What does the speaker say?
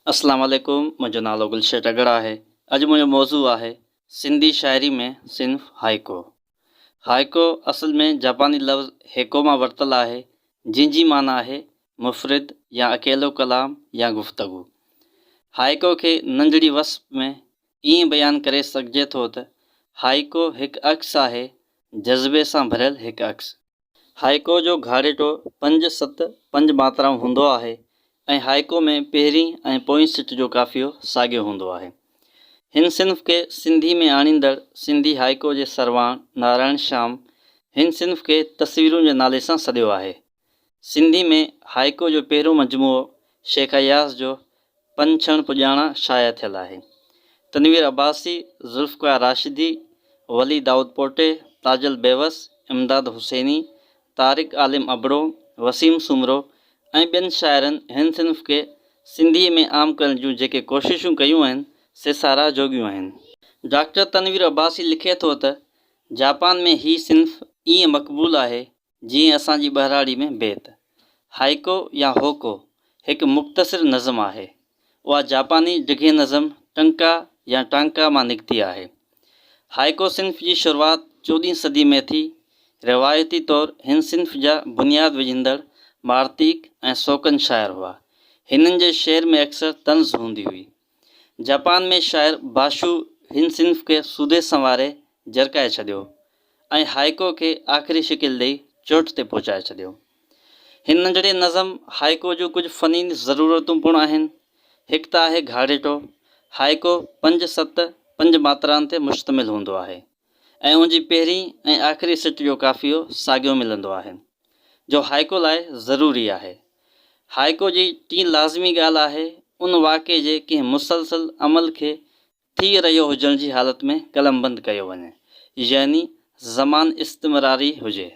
اسلام عليڪم منهنجو نالو گلشير ٽڳڙ آهي اڄ منهنجو موضوع آهي سنڌي شاعري ۾ صنف هائيڪو هائيڪو اصل ۾ جاپاني لفظ هيڪو مان ورتل آهي جنهن جي معنيٰ آهي مفرد يا اڪيلو ڪلام يا گفتگو هائيڪو کي ننڍڙي وصف ۾ ائين بيان ڪري سگهجي ٿو ته هائيڪو هڪ عڪس آهي جذبي سان ڀريل هڪ عڪس. هائيڪو جو گهاڙيٽو پنج، ست، پنج ماترائون هوندو آهي ۽ هائيڪو ۾ پهرين ۽ پوئين سٽ جو قافيو ساڳيو هوندو آهي. هن صنف کي سنڌي ۾ آڻيندڙ سنڌي هائيڪو جي سرواڻ نارائڻ شيام هن صنف کي تصويرون جي نالي سان سڏيو آهي. سنڌي ۾ هائيڪو جو پهريون مجموعو شيخ اياز جو پن ڇڻ پڄاڻا شايع ٿيل آهي. تنوير عباسي، ذوالفقار راشدي، ولي دائود پوٽي، تاجل بيوس، امداد حسيني، طارق عالم ابڙو، وسيم سومرو ۽ ٻين شاعرن هن صنف کي سنڌيء ۾ عام ڪرڻ جون جيڪي ڪوششون ڪيون آهن، سي ساراهه جوڳيون آهن. ڊاڪٽر تنوير عباسي لکي ٿو ته، جاپان ۾ هي صنف ائين مقبول آهي، جيئن اسان جي ٻهراڙي ۾ بيت، هائيڪو يا هوڪو، هڪ مختصر نظم آهي. اها جاپاني ڊگهي نظم ٽنڪا يا ٽانڪا مان نڪتي آهي. هائيڪو صنف جي شروعات چوڏهين صدي ۾ ٿي. روايتي طور هن صنف جا بنياد وجهندڙ مارتيڪ ۽ سوڪن شاعر هئا. هنن جي شعر ۾ اڪثر طنز هوندي هئي. جاپان ۾ شاعر باشو هن صنف کي سودي سنواري جرڪائي ڇڏيو ۽ هائيڪو کي آخري شڪل ڏئي چوٽ تي پهچائي ڇڏيو. هن ننڍڙي نظم هائيڪو جون ڪجهه فني ضرورتون پڻ آهن. هڪ ته آهي گهاڙيٽو. هائيڪو پنج، ست، پنج ماترائن تي مشتمل هوندو آهي ۽ ان جي پهرين ۽ آخري سٽ جو قافيو ساڳيو ملندو آهي. جو هائيڪو لاء ضروري آهي. هائيڪو جي ٽين لازمي ڳالهه آهي ان واقعي جي ڪنهن مسلسل عمل کي ٿي رهيو هجڻ جي حالت ۾ قلمبند ڪيو وڃي يعني زمان استمراري هجي.